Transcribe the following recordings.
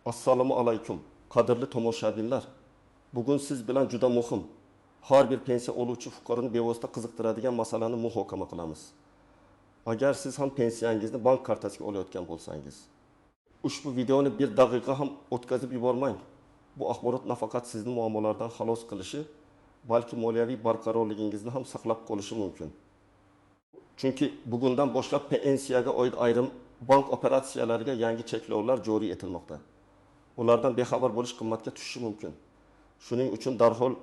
Assalomu alaykum, qadrli tomoshabinlar. Bugun siz bilan juda muhim, har bir pensiya oluvchi fuqaroni bevosita qiziqtiradigan masalani muhokama qilamiz. Agar siz ham pensiyangizni bank kartasiga olayotgan bo'lsangiz, ushbu videoni bir daqiqa ham o'tkazib yubormang. Bu axborot nafaqat sizni muammolardan xalos qilishi, balki moliyaviy barqarorligingizni ham saqlab qolishi mumkin. Chunki bugundan boshlab pensiyaga oid ayrim bank operatsiyalariga yangi cheklovlar joriy etilmoqda. Ulardan bexabar bo'lish qimmatga tushishi mumkin. Shuning uchun darhol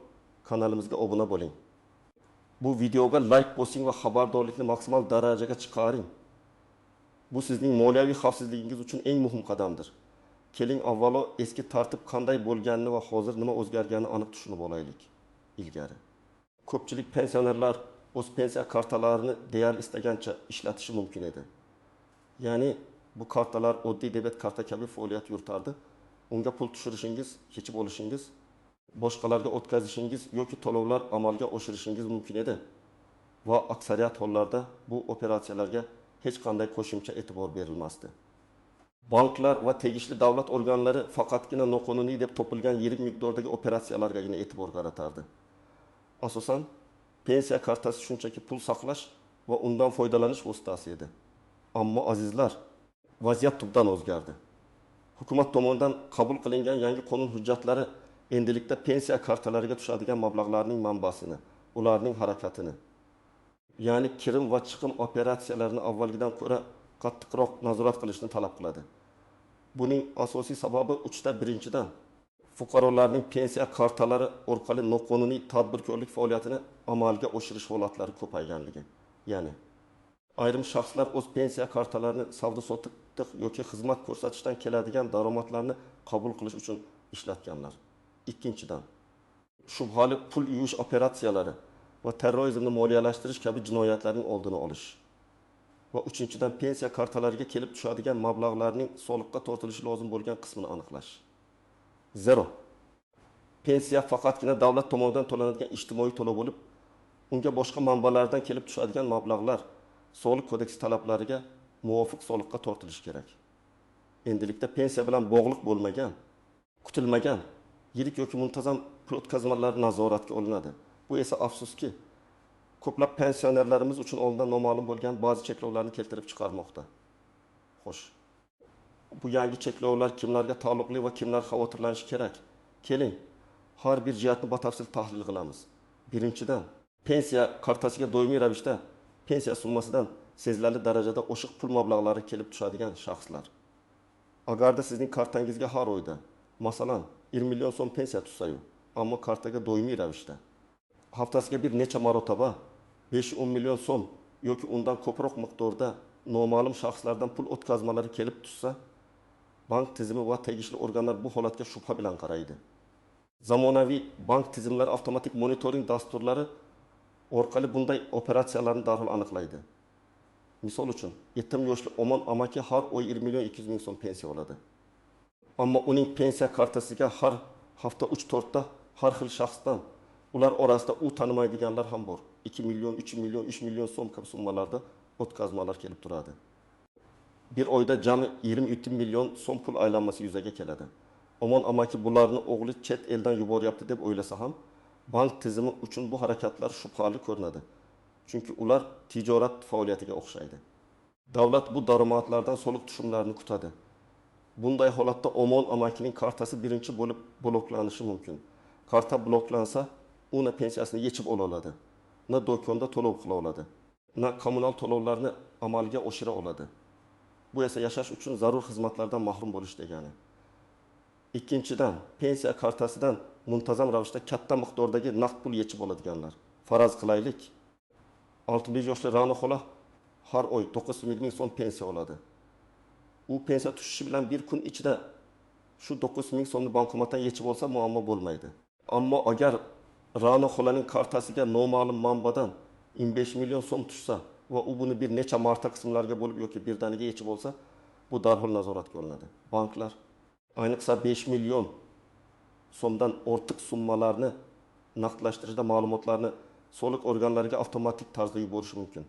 kanalimizga obuna bo'ling. Bu videoga like bosing va xabardorlikni maksimal darajaga chiqaring. Bu sizning moliyaviy xavfsizligingiz uchun eng muhim qadamdir. Keling, avvalo eski tartib qanday bo'lganini va hozir nima o'zgarganini aniq tushunib olaylik. Ilgari ko'pchilik pensionerlar o'z pensiya kartalarini deyarli istagancha ishlatishi mumkin edi. Ya'ni bu kartalar oddiy debet karta kabi faoliyat yuritardi. Unga pul tushirishingiz, yechib olishingiz, boshqalarga o'tkazishingiz yoki to'lovlar amalga oshirishingiz mumkin edi. Va aksariyat hollarda bu operatsiyalarga hech qanday qo'shimcha e'tibor berilmasdi. Banklar va tegishli davlat organlari faqatgina noqonuniy deb topilgan yirik miqdordagi operatsiyalargagina e'tibor qaratardi. Asosan pensiya kartasi shunchaki pul saqlash va undan foydalanish vositasi edi. Ammo azizlar, vaziyat tubdan o'zgardi. Hukumat tomonidan qabul qilingan yangi qonun hujjatlari endilikda pensiya kartalariga tushadigan mablag'larning manbasini, ularning harakatini, ya'ni kirim va chiqim operatsiyalarini avvalgidan ko'ra qattiqroq nazorat qilishni talab qiladi. Buning asosiy sababi uchta. Birinchidan, fuqarolarning pensiya kartalari orqali noqonuniy tadbirkorlik faoliyatini amalga oshirish holatlari ko'payganligi. Ya'ni ayrim shaxslar o'z pensiya kartalarini savdo-sotiq yoki xizmat ko'rsatishdan keladigan daromadlarni qabul qilish uchun ishlatganlar. Ikkinchidan, shubhali pul yuvish operatsiyalari va terrorizmni moliyalashtirish kabi jinoyatlarning oldini olish. Va uchinchidan, pensiya kartalariga kelib tushadigan mablag'larning soliqqa tortilishi lozim bo'lgan qismini aniqlash. Zero. Pensiya faqatgina davlat tomonidan to'lanadigan ijtimoiy to'lov bo'lib, unga boshqa manbalardan kelib tushadigan mablag'lar soliq kodeksi talablariga muvofiq soliqqa tortilishi kerak. Endilikda pensiya bilan bog'liq bo'lmagan, kutilmagan yirik yoki muntazam pul o'tkazmalar nazoratga olinadi. Bu esa afsuski ko'plab pensionerlarimiz uchun oldindan noma'lum bo'lgan ba'zi cheklovlarni keltirib chiqarmoqda. Xo'sh, bu yangi cheklovlar kimlarga taalluqli va kimlar xavotirlanishi kerak? Keling, har bir jihatni batafsil tahlil qilamiz. Birinchidan, pensiya kartasiga doimiy ravishda pensiya summasidan sezilarli darajada oshiq pul mablag'lari kelib tushadigan shaxslar. Agarda sizning kartangizga har oyda, masalan, 1 million so'm pensiya tushsa-yu, ammo kartaga doimiy ravishda haftasiga bir necha marotaba 5-10 million so'm yoki undan ko'proq miqdorda noma'lum shaxslardan pul o'tkazmalari kelib tushsa, bank tizimi va tegishli organlar bu holatga shubha bilan qaraydi. Zamonaviy bank tizimlari avtomatik monitoring dasturlari orqali bunday operatsiyalarni darhol aniqlaydi. Misol uchun, 7 yoshli Omon amaki har oy 1 million 200 ming so'm pensiya oladi. Ammo uning pensiya kartasiga har hafta 3-4 ta har xil shaxsdan, ular orasida u tanimaydiganlar ham bor, 2 million, 3 million, 3 million so'm kabi summalarda o'tkazmalar kelib turadi. Bir oyda jami 23 million so'm pul aylanmasi yuzaga keladi. Omon amaki bularni o'g'li chet eldan yuboryapti deb o'ylasa ham, bank tizimi uchun bu harakatlar shubhali ko'rinadi. Chunki ular tijorat faoliyatiga o'xshaydi. Davlat bu daromadlardan soliq tushumlarini kutadi. Bunday holatda Omon amakining kartasi birinchi bo'lib bloklanishi mumkin. Karta bloklansa, u na pensiyasini yechib ola oladi, na do'konda to'lov qila oladi, na kommunal to'lovlarni amalga oshira oladi. Bu esa yashash uchun zarur xizmatlardan mahrum bo'lish degani. Ikkinchidan, pensiya kartasidan muntazam ravishda katta miqdordagi naqd pul yechib oladiganlar. Faraz qilaylik, 65 yoshli Ra'no xola har oy 900 ming so'm pensiya oladi. U pensiya tushishi bilan bir kun ichida shu 900 ming so'mni bankomatdan yechib olsa muammo bo'lmaydi. Ammo agar Ra'no xolaning kartasiga noma'lum manbadan 25 million so'm tushsa va u buni bir necha marta qismlarga bo'lib yoki birdaniga yechib olsa, bu darhol nazoratga olinadi. Banklar ayniqsa 5 million so'mdan ortiq summalarni naqdlashtirishda ma'lumotlarni soliq organlariga avtomatik tarzda yuborishi mumkin.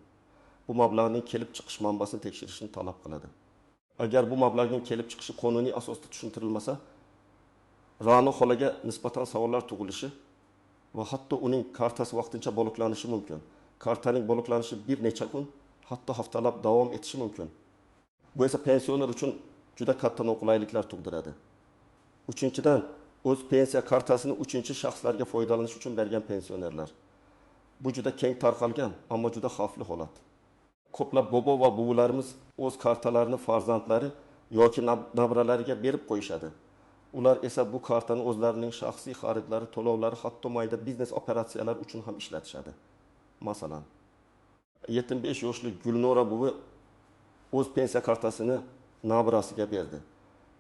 Bu mablag'ning kelib chiqish manbasini tekshirishni talab qiladi. Agar bu mablag'ning kelib chiqishi qonuniy asosda tushuntirilmasa, Ra'no xolaga nisbatan savollar tug'ilishi va hatto uning kartasi vaqtincha bloklanishi mumkin. Kartaning bloklanishi bir necha kun, hatto haftalab davom etishi mumkin. Bu esa pensioner uchun juda katta noqulayliklar tug'diradi. Uchinchidan, o'z pensiya kartasini uchinchi shaxslarga foydalanish uchun bergan pensionerlar. Bu juda keng tarqalgan, ammo juda xavfli holat. Ko'plab bobo va buvilarimiz o'z kartalarini farzandlari yoki nabiralariga berib qo'yishadi. Ular esa bu kartani o'zlarining shaxsiy xaridlari, to'lovlari, hatto mayda biznes operatsiyalar uchun ham ishlatishadi. Masalan, 75 yoshli Gulnora buvi o'z pensiya kartasini nabirasiga berdi.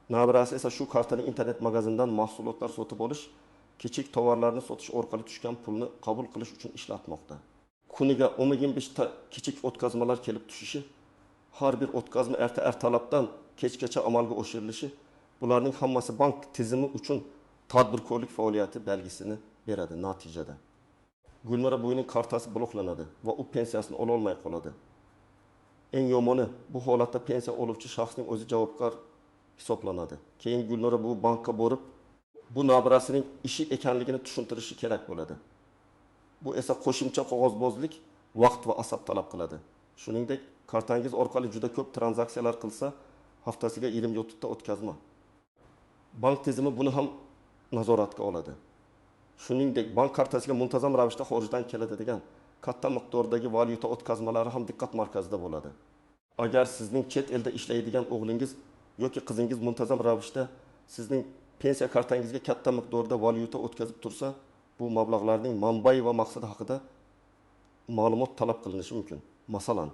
Nabirasi esa shu kartani internet magazindan mahsulotlar sotib olish, kichik tovarlarni sotish orqali tushgan pulni qabul qilish uchun ishlatmoqda. Kuniga 15 ta kichik o'tkazmalar kelib tushishi, har bir o'tkazma ertalabdan kechgacha amalga oshirilishi, bularning hammasi bank tizimi uchun tadbirkorlik faoliyati belgisini beradi natijada. Gulnora buvining kartasi bloklanadi va u pensiyasini ololmay qoladi. Eng yomoni, bu holatda pensiya oluvchi shaxsning o'zi javobgar hisoblanadi. Keyin Gulnora buvi bankka borib, bu nabirasining ishi ekanligini tushuntirishi kerak bo'ladi. Bu esa qo'shimcha qog'ozbozlik, vaqt va asab talab qiladi. Shuningdek, kartangiz orqali juda ko'p tranzaksiyalar qilsa, haftasiga 20 ta o'tkazma. Bank tizimi buni ham nazoratga oladi. Shuningdek, bank kartasiga muntazam ravishda xorijdan keladi degan katta miqdordagi valyuta o'tkazmalari ham diqqat markazida bo'ladi. Agar sizning chet elda ishlaydigan o'g'lingiz yoki qizingiz muntazam ravishda sizning pensiya kartangizga katta miqdorda valyuta o'tkazib tursa, bu mablag'larning manbai va maqsadi haqida ma'lumot talab qilinishi mumkin. Masalan,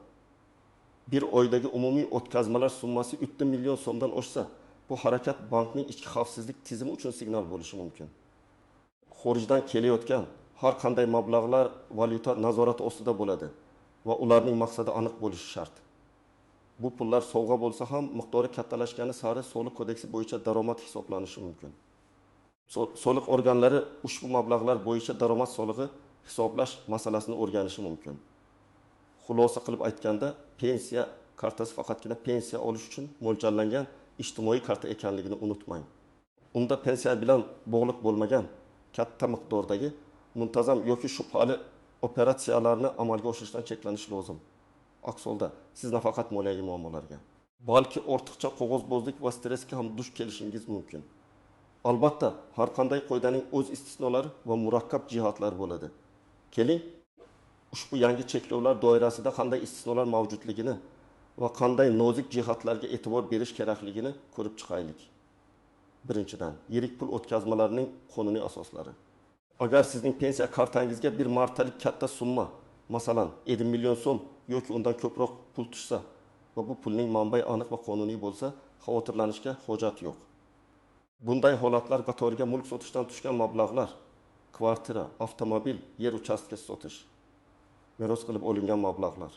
bir oydagi umumiy o'tkazmalar summasi 3 million so'mdan oshsa, bu harakat bankning ichki xavfsizlik tizimi uchun signal bo'lishi mumkin. Xorijdan kelayotgan har qanday mablag'lar valyuta nazorati ostida bo'ladi va ularning maqsadi aniq bo'lishi shart. Bu pullar sovg'a bo'lsa ham miqdori kattalashgani sari soliq kodeksi bo'yicha daromad hisoblanishi mumkin. Soliq organlari ushbu mablag'lar bo'yicha daromad solig'i hisoblash masalasini o'rganishi mumkin. Xulosa qilib aytganda, pensiya kartasi faqatgina pensiya olish uchun mo'ljallangan ijtimoiy karta ekanligini unutmang. Unda pensiya bilan bog'liq bo'lmagan katta miqdordagi muntazam yoki shubhali operatsiyalarni amalga oshirishdan cheklanish lozim. Aks holda siz nafaqat moliyaviy muammolarga, balki ortiqcha qog'ozbozlik va stressga ham duch kelishingiz mumkin. Albatta, har qanday qoidaning o'z istisnolari va murakkab jihatlari bo'ladi. Keling, ushbu yangi cheklovlar doirasida qanday istisnolar mavjudligini va qanday nozik jihatlarga e'tibor berish kerakligini ko'rib chiqaylik. Birinchidan, yirik pul o'tkazmalarining qonuniy asoslari. Agar sizning pensiya kartangizga bir martalik katta summa, masalan, 7 million so'm yoki undan ko'proq pul tushsa va bu pulning manbai aniq va qonuniy bo'lsa, xavotirlanishga hojat yo'q. Bunday holatlar qatoriga mulk sotishdan tushgan mablag'lar, kvartira, avtomobil, yer uchastkasi sotish, meros qilib olingan mablag'lar,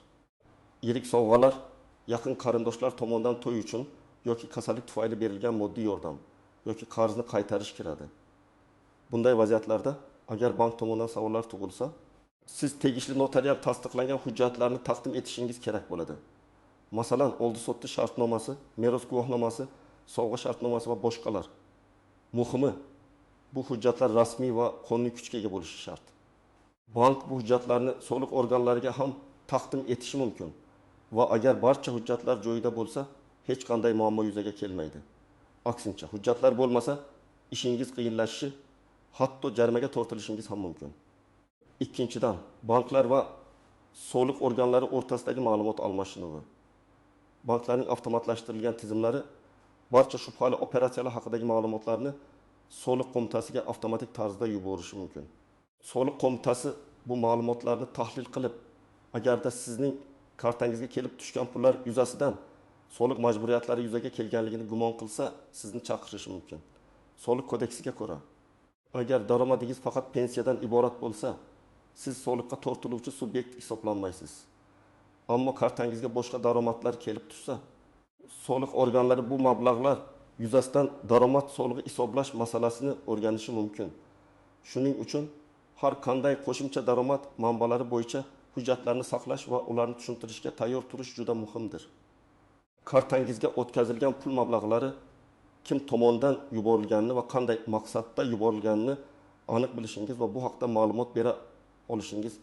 yirik sovg'alar, yaqin qarindoshlar tomonidan to'y uchun yoki kasallik tufayli berilgan moddiy yordam yoki qarzni qaytarish kiradi. Bunday vaziyatlarda agar bank tomonidan savollar tug'ilsa, siz tegishli notarial tasdiqlangan hujjatlarni taqdim etishingiz kerak bo'ladi. Masalan, oldi-sotdi shartnomasi, meros guvohnomasi, sovg'a shartnomasi va boshqalar. Muhimi, bu hujjatlar rasmiy va qonuniy kuchga ega bo'lishi shart. Bank bu hujjatlarni soliq organlariga ham taqdim etishi mumkin va agar barcha hujjatlar joyida bo'lsa, hech qanday muammo yuzaga kelmaydi. Aksincha, hujjatlar bo'lmasa, ishingiz qiyinlashishi, hatto jarimaga tortilishingiz ham mumkin. Ikkinchidan, banklar va soliq organlari o'rtasidagi ma'lumot almashinuvi. Banklarning avtomatlashtirilgan tizimlari barcha shubhali operatsiyalar haqidagi ma'lumotlarni soliq qo'mitasiga avtomatik tarzda yuborishi mumkin. Soliq qo'mitasi bu ma'lumotlarni tahlil qilib, agarda sizning kartangizga kelib tushgan pullar yuzasidan soliq majburiyatlari yuzaga kelganligini gumon qilsa, sizni chaqirishi mumkin. Soliq kodeksiga ko'ra, agar daromadingiz faqat pensiyadan iborat bo'lsa, siz soliqqa tortiluvchi subyekt hisoblanmaysiz. Ammo kartangizga boshqa daromadlar kelib tushsa, soliq organlari bu mablag'lar yuzasidan daromad solig'i hisoblash masalasini o'rganishi mumkin. Shuning uchun har qanday qo'shimcha daromad manbalari bo'yicha hujjatlarni saqlash va ularni tushuntirishga tayyor turish juda muhimdir. Kartangizga o'tkazilgan pul mablag'lari kim tomonidan yuborilganini va qanday maqsadda yuborilganini aniq bilishingiz va bu haqda ma'lumot bera olishingiz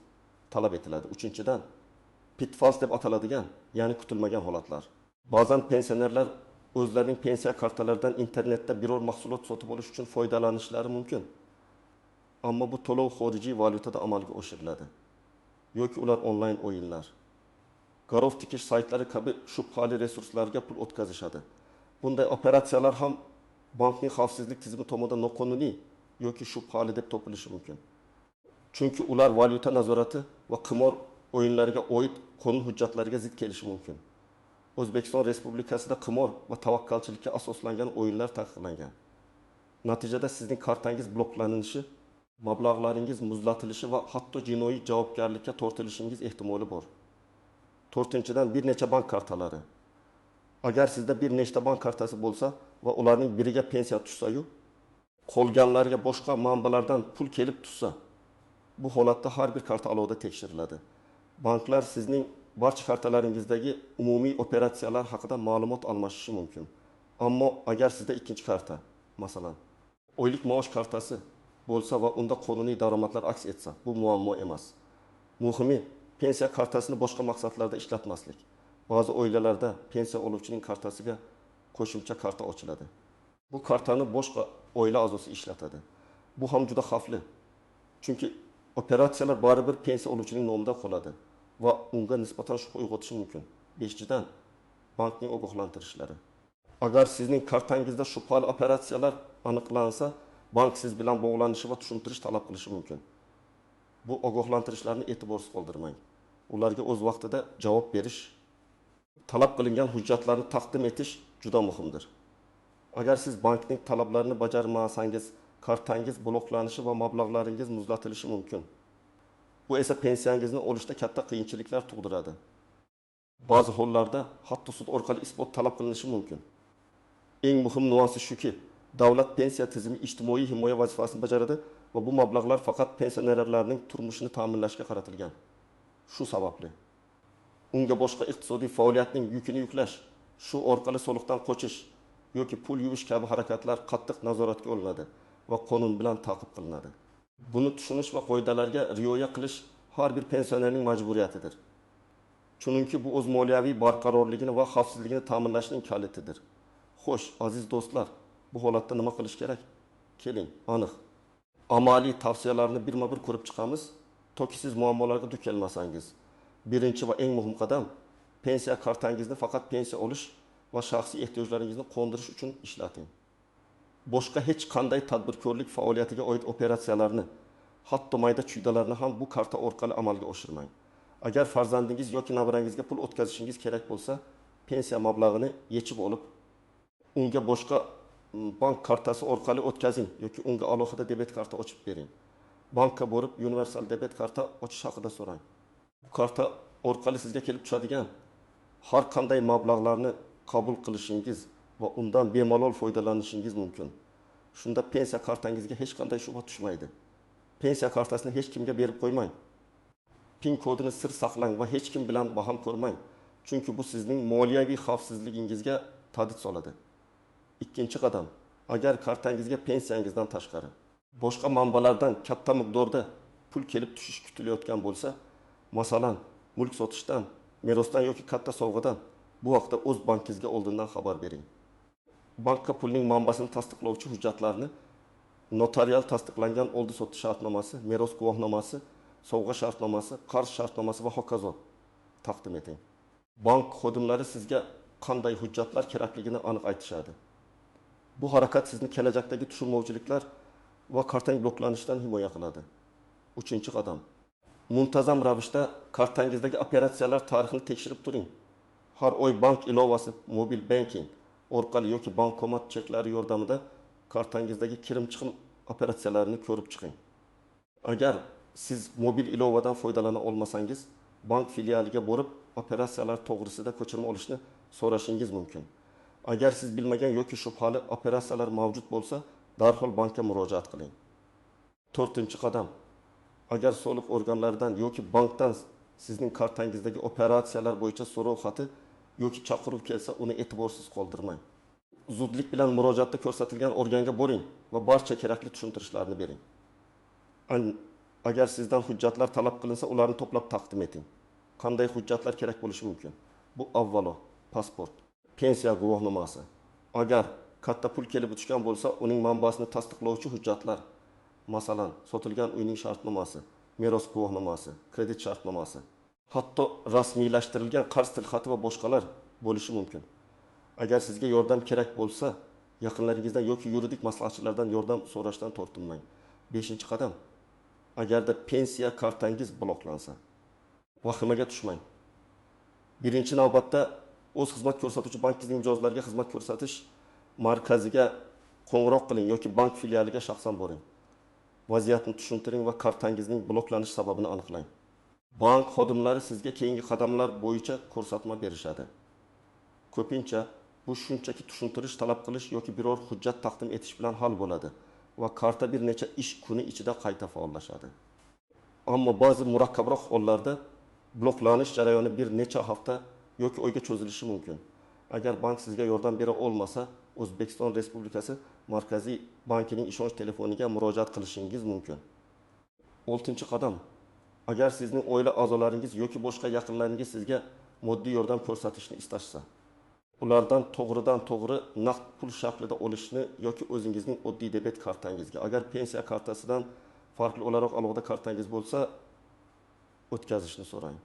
talab etiladi. Uchinchidan, pitfalls deb ataladigan, ya'ni kutilmagan holatlar. Ba'zan pensionerlar o'zlarining pensiya kartalaridan internetda biror mahsulot sotib olish uchun foydalanishlari mumkin. Ammo bu to'lov xorijiy valyutada amalga oshiriladi. Yoki ular onlayn o'yinlar, garov tikish saytlari kabi shubhali resurslarga pul o'tkazishadi. Bunday operatsiyalar ham bankning xavfsizlik tizimi tomonidan noqonuniy yoki shubhali deb topilishi mumkin. Chunki ular valyuta nazorati va qimor o'yinlariga oid qonun hujjatlariga zid kelishi mumkin. O'zbekiston Respublikasida qimor va tavakkalchilikka asoslangan o'yinlar taqiqlangan. Natijada sizning kartangiz bloklanishi, mablag'laringiz muzlatilishi va hatto jinoiy javobgarlikka tortilishingiz ehtimoli bor. To'rtinchidan, bir necha bank kartalari. Agar sizda bir nechta bank kartasi bo'lsa va ularning biriga pensiya tushsa-yu, qolganlariga boshqa manbalardan pul kelib tushsa, bu holatda har bir karta alohida tekshiriladi. Banklar sizning barcha kartalaringizdagi umumiy operatsiyalar haqida ma'lumot almashishi mumkin. Ammo agar sizda ikkinchi karta, masalan, oylik maosh kartasi bo'lsa va unda qonuniy daromadlar aks etsa, bu muammo emas. Muhimi, pensiya kartasini boshqa maqsadlarda ishlatmaslik. Ba'zi oilalarda pensiya oluvchining kartasiga qo'shimcha karta ochiladi. Bu kartani boshqa oila a'zosi ishlatadi. Bu ham juda xavfli. Chunki operatsiyalar baribir pensiya oluvchining nomidan qoladi va unga nisbatan shubha uyg'otishi mumkin. Beshinchidan, bankning ogohlantirishlari. Agar sizning kartangizda shubhali operatsiyalar aniqlansa, bank siz bilan bog'lanishi va tushuntirish talab qilishi mumkin. Bu ogohlantirishlarni e'tiborsiz qoldirmang. Ularga o'z vaqtida javob berish, talab qilingan hujjatlarni taqdim etish juda muhimdir. Agar siz bankning talablarini bajarmasangiz, kartangiz bloklanishi va mablag'laringiz muzlatilishi mumkin. Bu esa pensiyangizni olishda katta qiyinchiliklar tug'diradi. Ba'zi hollarda hatto sud orqali isbot talab qilinishi mumkin. Eng muhim nuansi shuki, davlat pensiya tizimi ijtimoiy himoya vazifasini bajaradi va bu mablag'lar faqat pensionerlarning turmushini ta'minlashga qaratilgan. Shu sababli unga boshqa iqtisodiy faoliyatning yukini yuklash, shu orqali soliqdan qochish yoki pul yuvish kabi harakatlar qattiq nazoratga olinadi va qonun bilan ta'qib qilinadi. Buni tushunish va qoidalarga rioya qilish har bir pensionerning majburiyatidir. Chunki bu o'z moliyaviy barqarorligini va xavfsizligini ta'minlashning kalitidir. Xo'sh, aziz do'stlar, bu holatda nima qilish kerak? Keling, aniq amaliy tavsiyalarni birma-bir ko'rib chiqamiz, toki siz muammolarga duch kelmasangiz. Birinchi va eng muhim qadam, pensiya kartangizni faqat pensiya olish va shaxsiy ehtiyojlaringizni qondirish uchun ishlating. Boshqa hech qanday tadbirkorlik faoliyatiga oid operatsiyalarni, hatto mayda chuydalarni ham bu karta orqali amalga oshirmang. Agar farzandingiz yoki nabirangizga pul o'tkazishingiz kerak bo'lsa, pensiya mablag'ini yechib olib, unga boshqa bank kartasi orqali o'tkazing yoki unga alohida debet karta ochib bering. Bankka borib universal debet karta ochish haqida so'rang. Bu karta orqali sizga kelib tushadigan har qanday mablag'larni qabul qilishingiz va undan bemalol foydalanishingiz mumkin. Shunda pensiya kartangizga hech qanday shubha tushmaydi. Pensiya kartasini hech kimga berib qo'ymang. PIN kodini sir saqlang va hech kim bilan baham ko'rmang. Chunki bu sizning moliyaviy xavfsizligingizga tahdid soladi. Ikkinchi qadam, agar kartangizga pensiyangizdan tashqari boshqa manbalardan katta miqdorda pul kelib tushishi kutilayotgan bo'lsa, masalan, mulk sotishdan, merosdan yoki katta sovg'adan, bu haqda o'z bankingizga oldindan xabar bering. Bankka pulning manbasini tasdiqlovchi hujjatlarni notarial tasdiqlangan oldi-sotdi shartnomasi, meros guvohnomasi, sovg'a shartnomasi, qarz shartnomasi va hokazo taqdim eting. Bank xodimlari sizga qanday hujjatlar kerakligini aniq aytishadi. Bu harakat sizni kelajakdagi tushunmovchiliklar va kartang bloklanishidan himoya qiladi. Uchinchi qadam. Muntazam ravishda kartangizdagi operatsiyalar tarixini tekshirib turing. Har oy bank ilovasi, mobil banking orqali yoki bankomat cheklari yordamida kartangizdagi kirim-chiqim operatsiyalarini ko'rib chiqing. Agar siz mobil ilovadan foydalana olmasangiz, bank filialiga borib operatsiyalar to'g'risida ko'chirma olishni so'rashingiz mumkin. Agar siz bilmagan yoki shubhali operatsiyalar mavjud bo'lsa, darhol bankka murojaat qiling. To'rtinchi qadam. Agar soliq organlaridan yoki bankdan sizning kartangizdagi operatsiyalar bo'yicha so'rov xati yoki chaqiruv kelsa, uni e'tiborsiz qoldirmang. Zudlik bilan murojaatda ko'rsatilgan organga boring va barcha kerakli tushuntirishlarni bering. Agar sizdan hujjatlar talab qilinsa, ularni to'plab taqdim eting. Qanday hujjatlar kerak bo'lishi mumkin? Bu avvalo pasport, pensiya guvohnomasi. Agar katta pul kelib tushgan bo'lsa, uning manbasini tasdiqlovchi hujjatlar, masalan, sotilgan uyning shartnomasi, meros guvohnomasi, kredit shartnomasi, hatto rasmiylashtirilgan qarz tilxati va boshqalar bo'lishi mumkin. Agar sizga yordam kerak bo'lsa, yaqinlaringizdan yoki yuridik maslahatchilardan yordam so'rashdan tortinmang. 5-qadam. Agarda pensiya kartangiz bloklansa, vahimaga tushmang. Birinchi navbatda o'z xizmat ko'rsatuvchi bankingizning mijozlariga xizmat ko'rsatish markaziga qo'ng'iroq qiling yoki bank filialiga shaxsan boring. Vaziyatni tushuntiring va kartangizning bloklanish sababini aniqlang. Bank xodimlari sizga keyingi qadamlar bo'yicha ko'rsatma berishadi. Ko'pincha bu shunchaki tushuntirish talab qilish yoki biror hujjat taqdim etish bilan hal bo'ladi va karta bir necha ish kuni ichida qayta faollashadi. Ammo ba'zi murakkabroq hollarda bloklanish jarayoni bir necha hafta yoki oyga cho'zilishi mumkin. Agar bank sizga yordam bera olmasa, O'zbekiston Respublikasi Markaziy bankining ishonch telefoniga murojaat qilishingiz mumkin. 6-qadam. Agar sizning oila a'zolaringiz yoki boshqa yaqinlaringiz sizga moddiy yordam ko'rsatishni istashsa, ulardan to'g'ridan to'g'ri naqd pul shaklida olishni yoki o'zingizning oddiy debet kartangizga, agar pensiya kartasidan farqli o'laroq alohida kartangiz bo'lsa, o'tkazishni so'rang.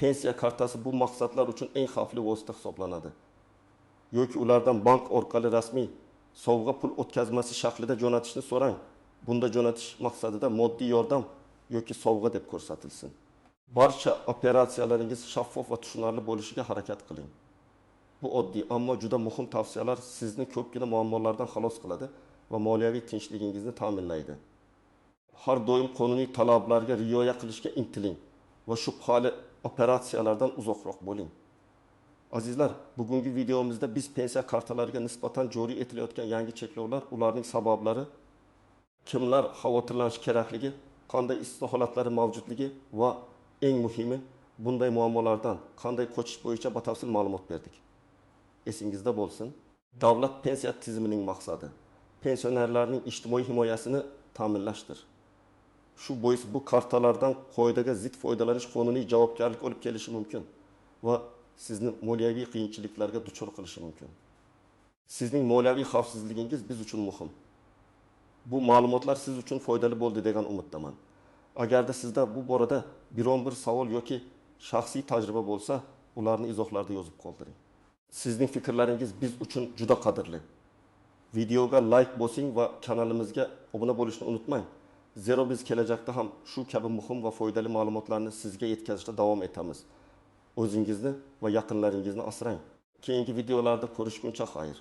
Pensiya kartasi bu maqsadlar uchun eng xavfli vosita hisoblanadi. Yoki ulardan bank orqali rasmiy sovg'a pul o'tkazmasi shaklida jo'natishni so'rang. Bunda jo'natish maqsadida moddiy yordam yoki sovg'a deb ko'rsatilsin. Barcha operatsiyalaringiz shaffof va tushunarli bo'lishiga harakat qiling. Bu oddiy, ammo juda muhim tavsiyalar sizni ko'pgina muammolardan xalos qiladi va moliyaviy tinchligingizni ta'minlaydi. Har doim qonuniy talablarga rioya qilishga intiling va shubhali operatsiyalardan uzoqroq bo'ling. Azizlar, bugungi videomizda biz pensiya kartalariga nisbatan joriy etilayotgan yangi cheklovlar, ularning sabablari, kimlar xavotirlanishi kerakligi, qanday istisno holatlari mavjudligi va eng muhimi bunday muammolardan qanday qochish bo'yicha batafsil ma'lumot berdik. Esingizda bo'lsin, davlat pensiya tizimining maqsadi pensionerlarning ijtimoiy himoyasini ta'minlashdir. Shu bois bu kartalardan qoidaga zid foydalanish qonuniy javobgarlik olib kelishi mumkin va sizni moliyaviy qiyinchiliklarga duchor qilishi mumkin. Sizning moliyaviy xavfsizligingiz biz uchun muhim. Bu ma'lumotlar siz uchun foydali bo'ldi degan umiddaman. Agarda sizda bu borada biron bir savol yoki shaxsiy tajriba bo'lsa, ularni izohlarda yozib qoldiring. Sizning fikrlaringiz biz uchun juda qadrli. Videoga like bosing va kanalimizga obuna bo'lishni unutmang. Zero biz kelajakda ham shu kabi muhim va foydali ma'lumotlarni sizga yetkazishda davom etamiz. O'zingizni va yaqinlaringizni asrang. Keyingi videolarda ko'rishguncha xayr.